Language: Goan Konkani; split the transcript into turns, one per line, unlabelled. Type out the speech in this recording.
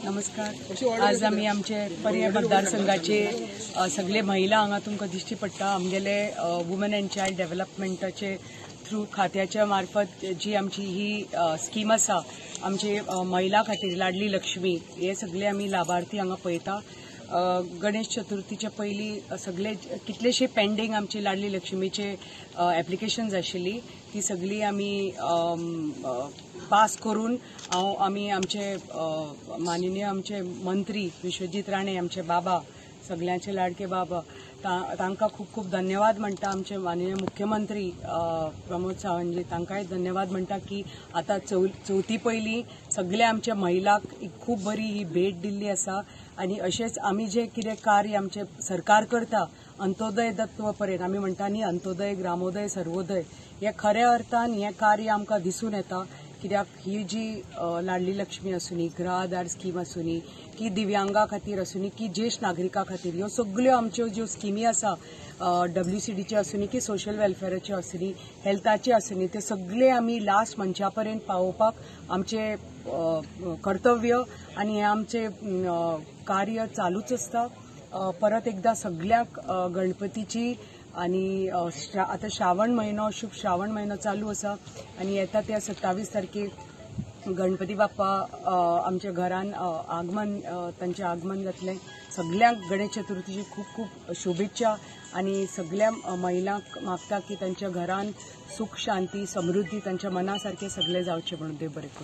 नमस्कार. आज आमी आमचे पर्ये मतदारसंघाचे सगळे महिला हांगा तुमकां दिश्टी पडटा. आमगेले वुमन अँड चायल्ड डेव्हलपमेंटाचे थ्रू खात्याच्या मार्फत जी आमची ही स्कीम आसा, आमचे महिला खातीर लाडली लक्ष्मी, हे सगळे आमी लाभार्थी हांगा पळयता. गणेश चतुर्थीच्या पयलीं सगळे कितलेशे पेंडींग आमची लाडली लक्ष्मीचे एप्लिकेशन्स आशिल्ली, ती सगळी आमी पास करून हांव आमी आमचे माननीय आमचे मंत्री विश्वजीत राणे, आमचे बाबा, सगल्यांचे लाडके बाबा, तांकां खूब खूब धन्यवाद म्हणटा. आमचे माननीय मुख्यमंत्री प्रमोद सावंतजी, तांकांय धन्यवाद म्हणटा की आतां चवथी पयलीं सगल्या आमच्या महिलांक एक खूब बरी ही भेट दिल्ली आसा. आनी अशेंच आमी जे कितें कार्य आमचें सरकार करता, अंत्योदय तत्व पर्यंत आमी म्हणटा न्ही, अंत्योदय, ग्रामोदय, सर्वोदय, हे खऱ्या अर्थान हें कार्य आमकां दिसून येता. कित्याक ही जी लाडली लक्ष्मी आसूनी, गृह आधार स्कीम आसूनी, की दिव्यांगा खातीर आसूनी, की ज्येश्ठ नागरिकां खातीर, ह्यो सगल्यो आमच्यो ज्यो स्किमी आसा, डब्ल्यूसीडीच्यो आसूनी की सोशल वेलफेराच्यो आसूनी, हेल्थाच्यो आसूनी, त्यो सगळे आमी लास्ट मनशा पर्यंत पावोवपाक आमचें कर्तव्य आनी हें आमचें कार्य चालूच आसता. परत एकदां सगल्यांक गणपतीची आनी आतां श्रावण म्हयनो, शुभ श्रावण म्हयनो चालू आसा आनी येता त्या 27 तारखेक गणपती बाप्पा आमच्या घरान आगमन, तांचें आगमन जातलें. सगल्यांक गणेश चतुर्थीची खूब खूब शुभेच्छा आनी सगल्या महिलांक मागता की तांच्या घरान सुख, शांती, समृद्धी, तांच्या मना सारकें सगळें जावचें म्हणून देव बरें करूं.